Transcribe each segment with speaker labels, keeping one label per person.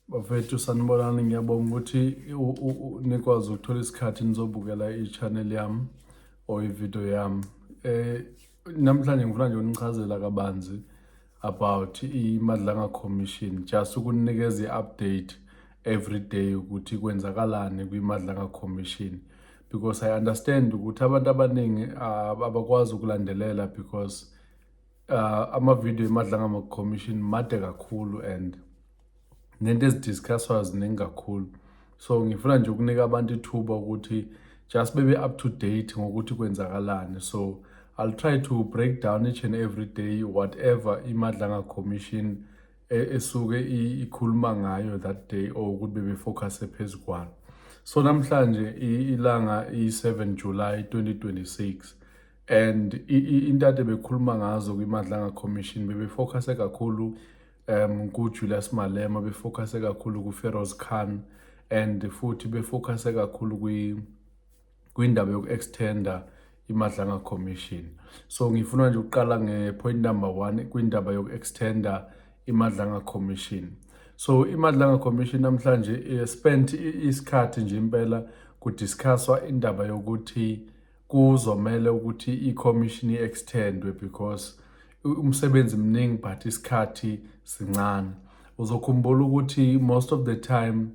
Speaker 1: Bafethu, sanibonani. Ngiyabonga ukuthi nikwazi ukuthola isikhathi nizobukela i-channel yami or i-video yami. Namhlanje ngifuna nje unichazela kabanzi about i-Madlanga Commission, just ukunikeza i-update every day ukuthi kwenzakalani kwi-Madlanga Commission, because I understand ukuthi abantu abaningi abakwazi ukulandelela because ama-video eMadlanga Commission made kakhulu and nento ezi-discusswayo ziningi kakhulu. So ngifuna nje ukunika abantu ithuba ukuthi just bebe up to date ngokuthi kwenzakalani. So I'll try to break down each and every day whatever iMadlanga Commission esuke ikhuluma ngayo that day or ukuthi bebe-focus phezu kwalo. So namhlanje ilanga i-7 July 2026 and into ade bekhuluma ngazo kwiMadlanga Commission, bebe-focus kakhulu ku-Julius Malema, be-focus kakhulu ku-Feroz Khan and futhi be-focus kakhulu kwindaba yoku-extenda iMadlanga Commission. So ngifuna nje ukuqala nge-point number 1 kwindaba yoku-extenda iMadlanga Commission. So iMadlanga Commission namhlanje spent isikhathi nje impela ku-discusswa indaba yokuthi kuzomela ukuthi i-commission i-extendwe because umsebenzi mningi but isikhathi sincane. Uzokhumbula ukuthi most of the time,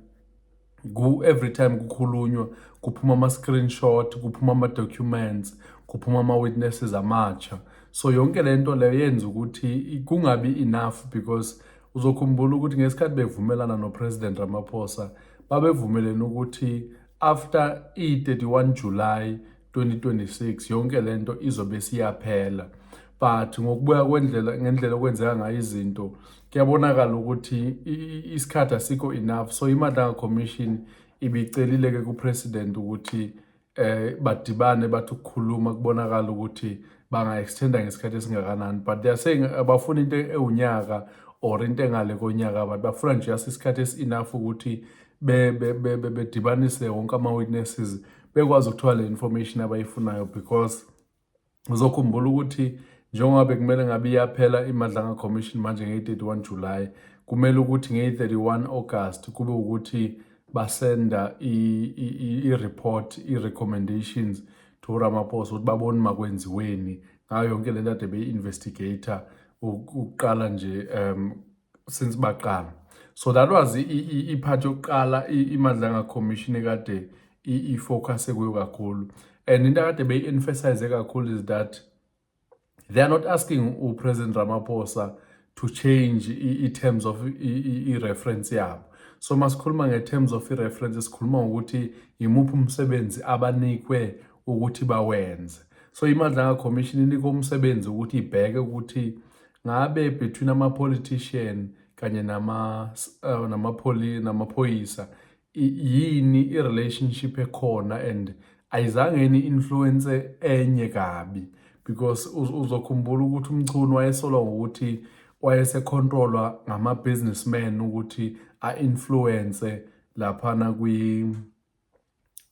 Speaker 1: ku every time kukhulunywa, kuphuma ama-screenshot, kuphuma ama-documents, kuphuma ama-witnesses amatsha. So yonke lento leyo yenza ukuthi kungabi enough, because uzokhumbula ukuthi ngesikhathi bevumelana no-President Ramaphosa, babevumelene ukuthi after i-31 July 2026 yonke lento izobe siyaphela. But ngokubuya kwendlela, ngendlela okwenzeka ngayo izinto, kuyabonakala ukuthi isikhathi asikho enough. So iMadlanga Commission ibicelile-ke ku-president ukuthi badibane, bathi ukukhuluma, kubonakala ukuthi banga-extenda ngesikhathi esingakanani. But they are saying abafuna into ewunyaka or into engale konyaka, but bafuna nje just isikhathi esi-enough ukuthi bedibanise wonke ama-witnesses, bekwazi ukuthola le information abayifunayo, because uzokhumbula ukuthi njengoba bekumele ngabe iyaphela iMadlanga Commission manje ngeyi-31 July, kumele ukuthi ngeyi-31 August kube ukuthi basenda i-report, i-recommendations to Ramaphosa ukuthi babone makwenziweni ngayo yonke lento ade beyi-investigate ukuqala nje since baqala. So that was i-part yokuqala iMadlanga Commission ekade i-focus kuyo kakhulu. And into akade beyi-emphasize kakhulu is that they are not asking uPresident Ramaphosa to change i-terms of i-reference yabo. So masikhuluma nge-terms of i-reference, sikhuluma ngokuthi imuphi umsebenzi abanikwe ukuthi bawenze. So iMadlanga Commission inikwe umsebenzi ukuthi ibheke ukuthi ngabe between ama-politician kanye namaphoyisa yini i-relationship ekhona and ayizange yini influence enye kabi, because uzokhumbula ukuthi uMchunu wayesolwa ngokuthi wayese-controlwa ngama-businessmen ukuthi a-influence laphana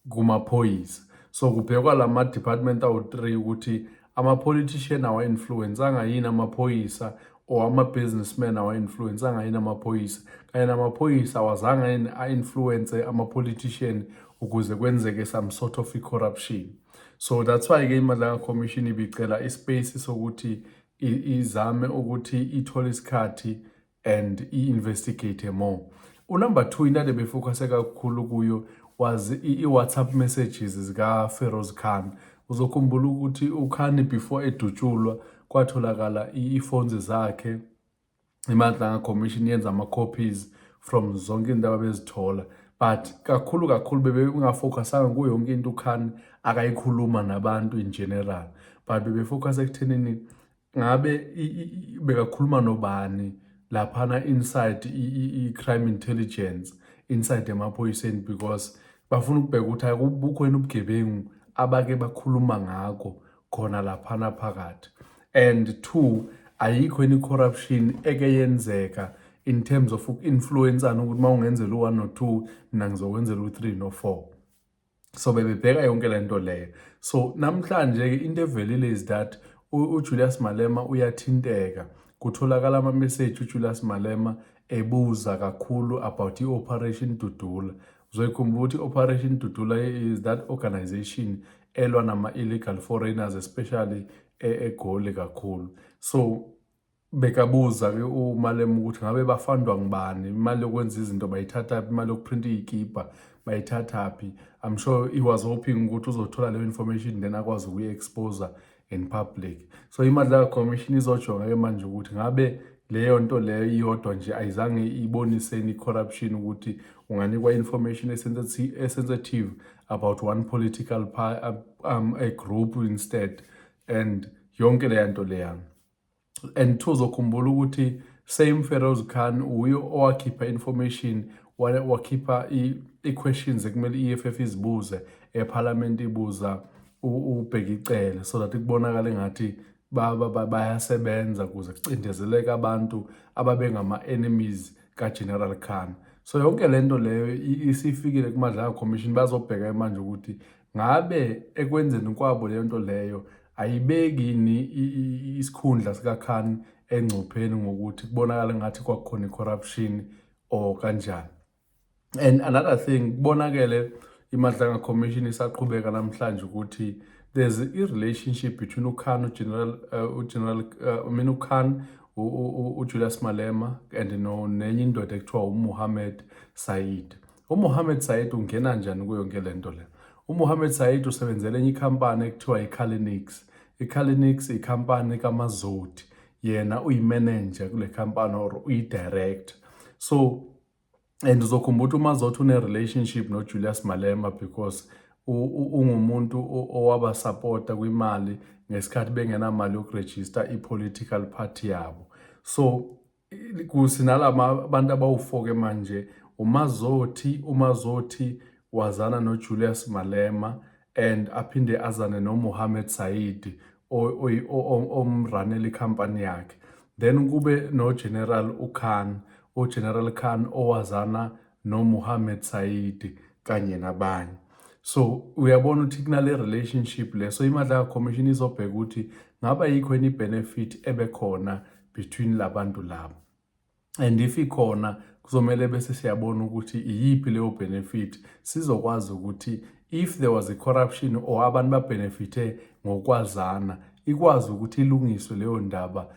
Speaker 1: kumaphoyisa. So kubhekwa lama department awu-3 ukuthi ama-politician awa-influence-anga yini amaphoyisa or ama-businessmen awa-influence-anga yini amaphoyisa, kanye namaphoyisa awazange yini a-influence ama-politician ukuze kwenzeke some sort of i-corruption. So that's why-ke iMadlanga Commission ibicela i-space sokuthi izame ukuthi ithole isikhathi and i-investigate more. U-number 2, into ade be-focuse kakhulu kuyo was i-WhatsApp messages zika Feroz Khan. Uzokhumbula ukuthi uKhan, before edutshulwa, kwatholakala i-phones zakhe. IMadlanga Commission yenza ama-copies from zonke izinto abezithola, but kakhulu kakhulu bebengafocusanga kuyo yonke into uKhan akayikhuluma nabantu in general, but bebe-focus ekuthenini ngabe bekakhuluma nobani laphana inside i-crime intelligence, inside emaphoyiseni, because bafuna ukubheka ukuthi akubukho yini ubugebengu abake bakhuluma ngakho khona laphana phakathi, and two, ayikho yini corruption eke yenzeka in terms of uku-influence-ana ukuthi uma ungenzela u-1 no-2, mina ngizokwenzela u-3 no-4. So bebebheka yonke le nto leyo. So namhlanje-ke into evelile is that uJulius Malema uyathinteka, kutholakala ama-message uJulius Malema. ebuza kakhulu about i-Operation Dudula. Uzoyikhumbula ukuthi i-Operation Dudula is that organization elwa nama-illegal foreigners, especially eGoli kakhulu. So bekabuza-ke uMalema ukuthi ngabe ba-fundwa ngubani, imali yokwenza izinto bayithathaphi, imali yokuphrinta iy'kibha bayithathaphi. I'm sure he was hoping ukuthi uzothola leyo information, then akwazi ukuyi-expose in public. So iMadlanga Commission izojonga-ke manje ukuthi ngabe leyo nto leyo iyodwa nje ayizange iboniseni i-corruption, ukuthi unganikwa information e-sensitive about one political a group instead and yonke leya nto leya. And two, uzokhumbula ukuthi same Feroz Khan uyo owakhipha information, wakhipha i-questions ekumele i-EFF izibuze eParliament, ibuza uBheki Cele, so that kubonakale ngathi bayasebenza ukuze kucindezeleke abantu ababengama-enemies ka-General Khan. So yonke lento leyo isifikile kuMadlanga Commission. Bazobheka manje ukuthi ngabe ekwenzeni kwabo leyo nto leyo ayibeki yini isikhundla sikaKhan engcupheni, ngokuthi kubonakala ngathi kwakukhona i-corruption or kanjani. And another thing, kubonakele iMadlanga Commission isaqhubeka namhlanje ukuthi there's a relationship between uKhan, uGeneral uGeneral I mean uKhan, uJulius Malema and no nenye indoda ekuthiwa uMohammed Said. UMohammed Said ungena njani kuyo yonke lento le? UMohammed Said usebenzela enye ikhampani ekuthiwa iCallinix. ICallinix ikhampani kaMazotti. Yena uyi-manager kule company or uyi-director. So and uzokhumbula ukuthi uMazotti une-relationship noJulius Malema because ungumuntu owabasapota kwimali ngesikhathi bengenamali yokurejista i-political party yabo. So kusinalama abantu abawu-4 ke manje: uMazotti, uMazotti wazana noJulius Malema and aphinde azane noMohammed Said omranela ikhampani yakhe, then kube noGeneral uKhan, uGeneral Khan owazana noMohammed Said kanye nabanye. So uyabona ukuthi kunale relationship le. So iMadlanga Commission izobheka ukuthi ngaba yikho any benefit ebekhona between labantu labo, and if ikhona, kuzomele bese siyabona ukuthi iyiphi leyo benefit, sizokwazi ukuthi if there was a corruption or abantu babenefithe ngokwazana, ikwazi ukuthi ilungiswe leyo ndaba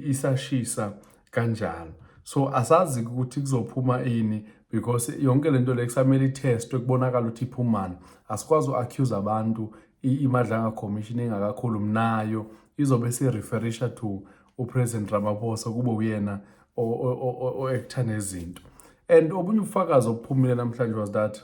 Speaker 1: isashisa kanjalo. So asazi ukuthi kuzophuma ini, because yonke lento le kusamele i-testwe, kubonakala ukuthi iphumani. Asikwazi u-accuse abantu iMadlanga Commission engakakhulumi nayo. Izobe si-referisha to uPresident Ramaphosa, kube uyena o-acta nezinto. And obunye ubufakazi obuphumile namhlanje was that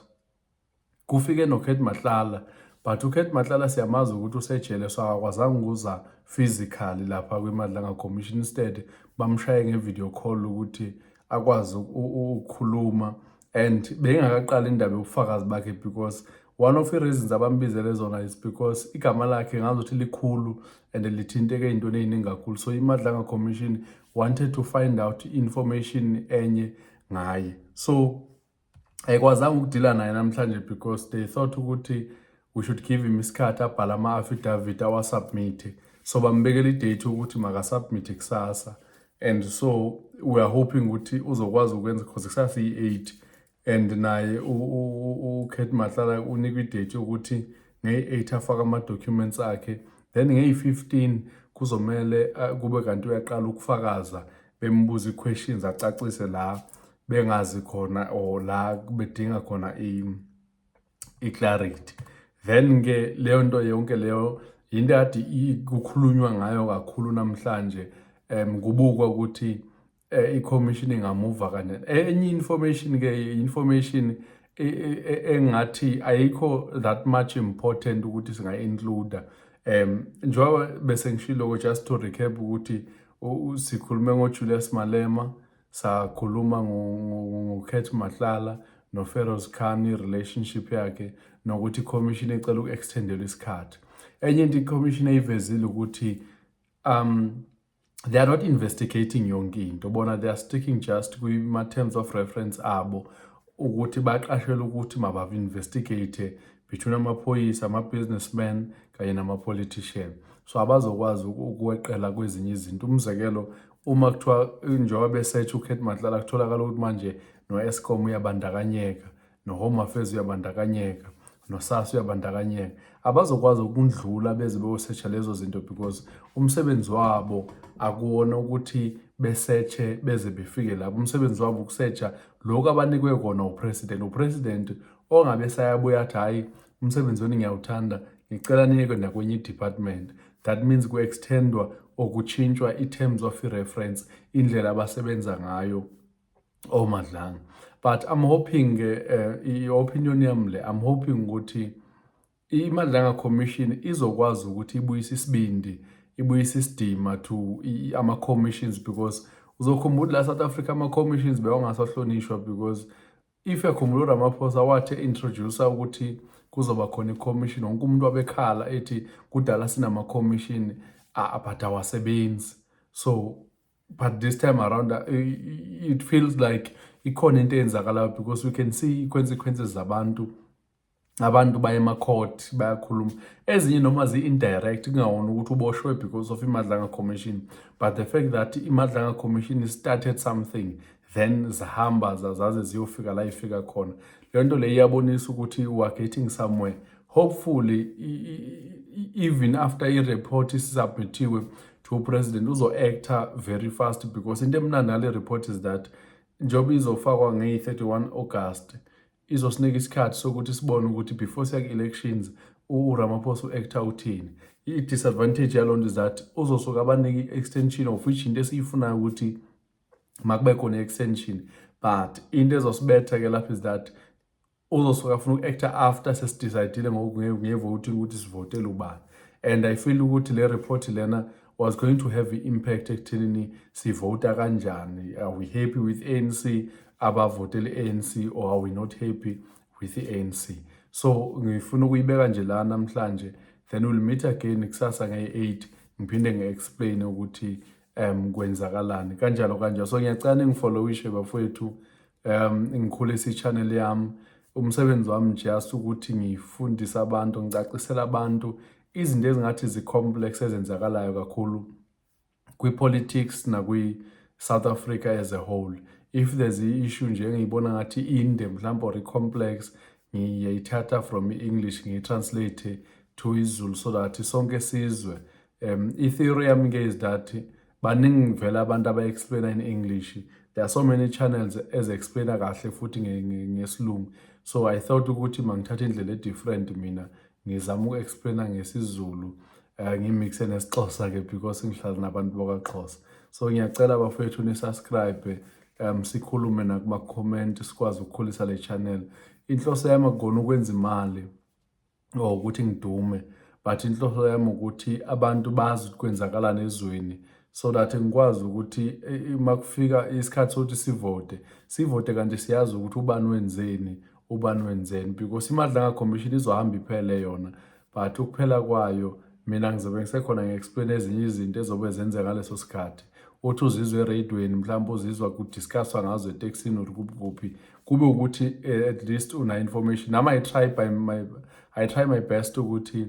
Speaker 1: kufike noCat Matlala, but uCat Matlala siyamazi ukuthi usejele, so akakwazanga ukuza physically lapha kwiMadlanga Commission. Instead bamshaye nge-video call ukuthi akwazi ukukhuluma, and bengakaqali indaba yobufakazi bakhe, because one of the reasons abambizele zona is because igama lakhe ngazuthi likhulu and lithinteke ey'ntweni ey'ningi kakhulu. So iMadlanga Commission wanted to find out information enye ngaye, so ayikwazanga ukudila naye namhlanje because they thought ukuthi we should give him isikhathi abhale ama-affidavit, awasubmit. So bambekela i-date ukuthi makasubmit kusasa, and so we are hoping ukuthi uzokwazi ukwenza, because kusasa iyi-8, and naye uCat Matlala unikwa i-date yokuthi ngeyi-8 afake ama-documents akhe, then ngeyi-15 kuzomele kube kanti uyaqala ukufakaza, bembuza i-questions, acacise la bengazi khona or la bedinga khona i-clarity. Then ke leyo nto yonke leyo into kade kukhulunywa ngayo kakhulu namhlanje, kubukwa ukuthi i-commission ingamuva kanjani. Enye information ke, information engathi ayikho that much important ukuthi singayi-include, njengoba bese ngishilo, just to recap ukuthi sikhulume ngoJulius Malema, sakhuluma ngoCat Matlala noFeroz Khan, i-relationship yakhe, nokuthi i-commission icela uku-extendelwa isikhathi. Enye into i-commission eyivezile ukuthi they are not investigating yonke into bona, they are sticking just kuma-terms of reference abo, ukuthi baqashelwe ukuthi maba-investigate between amaphoyisa, ama-businessmen kanye nama-politician. So abazokwazi ukweqela kwezinye izinto. Umzekelo, Uma kuthiwa njengoba besearch uCat Matlala, kutholakala ukuthi manje no-Eskom uyabandakanyeka, no-Home Affairs uyabandakanyeka, no-SASSA uyabandakanyeka, abazokwazi ukundlula beze beyosearcha lezo zinto because umsebenzi wabo akuwona ukuthi besearche beze befike lapho. Umsebenzi wabo ukusearcha lokhu abanikwe kona upresident. Upresident ongabe sayabuya athi, "Hhayi, umsebenzi wenu ngiyawuthanda, ngicela niyeke nakwenye i-department." That means ku-extendwa or kutshintshwa i-terms of i-reference, indlela abasebenza ngayo oMadlanga. But I'm hoping, i-opinion yami le, I'm hoping ukuthi iMadlanga Commission izokwazi ukuthi ibuyise isibindi, ibuyise isidima to ama-commissions, because uzokhumbula la South Africa ama-commissions bewangasahlonishwa, because if uyakhumbula uRamaphosa wathi introduce ukuthi kuzoba khona i-commission, wonke umuntu wabekhala ethi kudala sinama-commission but awasebenzi. So but this time around it feels like ikhona into eyenzakalayo because we can see i-consequences zabantu. Abantu baye ema-court, bayakhuluma, ezinye noma zi-indirect, kungawona ukuthi uboshwe because of iMadlanga Commission, but the fact that iMadlanga Commission started something, then zahamba zaze ziyofika la ifika khona. Leyo nto leyo iyabonisa ukuthi we are getting somewhere. Hopefully even after i-report isubmithiwe to president, uzo-acta very fast, because into emnandi ngale report is that njengoba izofakwa ngeyi-31 August, izosinika isikhathi sokuthi sibone ukuthi before siya ku-elections uRamaphosa u-acta uthini. I-disadvantage yaloo nto is that uzosuke abanike i-extension, of which into esiyifunayo ukuthi makube khona i-extension, but into ezosibetha-ke lapho is that uzosuka afuna uku-acta after sesidecidile nge-voting ukuthi sivotele ubani, and I feel ukuthi le report lena was going to have i-impact ekuthenini sivota kanjani. Are we happy with ANC, abavotele i-ANC, or are we not happy with i-ANC? So ngifuna ukuyibeka nje la namhlanje, then we'll meet again kusasa ngeyi-8, ngiphinde ngi-explain ukuthi kwenzakalani, kanjalo kanjalo. So ngiyacela ningifollowishe bafowethu, ngikhulise i-channel yami. Umsebenzi wami just ukuthi ngifundise abantu, ngicacisele abantu izinto ezingathi zi-complex ezenzakalayo kakhulu kwi-politics nakwi-South Africa as a whole. If there's i-issue nje engiyibona ngathi inde mhlawumbe or i-complex, ngiyayithatha from i-English ngiyi-translate to isiZulu so that sonke sizwe. I-theory yami-ke is that baningi vele abantu aba-explaina in English. There are so many channels ezi-explaina kahle futhi ngesilungu, so I thought ukuthi mangithathe indlela e-different mina, ngizama uku-explaina ngesiZulu, ngimixe nesiXhosa-ke because ngihlala nabantu bakwaXhosa. So ngiyacela bafowethu ni-subscribe, sikhulume nakuma-comment, sikwazi ukukhulisa le channel. Inhloso yami akukona ukwenza imali or ukuthi ngidume, but inhloso yami ukuthi abantu bazi ukuthi kwenzakalani ezweni so that ngikwazi ukuthi uma kufika isikhathi sokuthi sivote, sivote kanti siyazi ukuthi ubani wenzeni, ubani wenzeni, because iMadlanga Commission izohamba iphele yona, but ukuphela kwayo mina ngizobe ngisekhona ngi-explain ezinye izinto ezobe zenzeka ngaleso sikhathi. Uthi uzizwe ereyidweni mhlawumbe, uzizwa kudiscusswa ngazo etekisini or kuphi, kube ukuthi at least una information. Nami I try my best ukuthi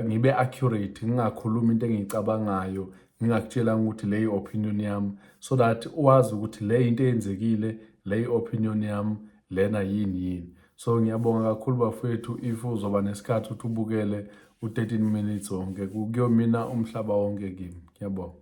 Speaker 1: ngibe accurate, ngingakhulumi into engiyicabangayo, ngingakutshelanga ukuthi le opinion yami, so that wazi ukuthi le into eyenzekile, le opinion yami lena, yini yini. So ngiyabonga kakhulu bafowethu. If uzoba nesikhathi ukuthi ubukele u-13 minutes wonke, kuyomina umhlaba wonke kimi. Ngiyabonga.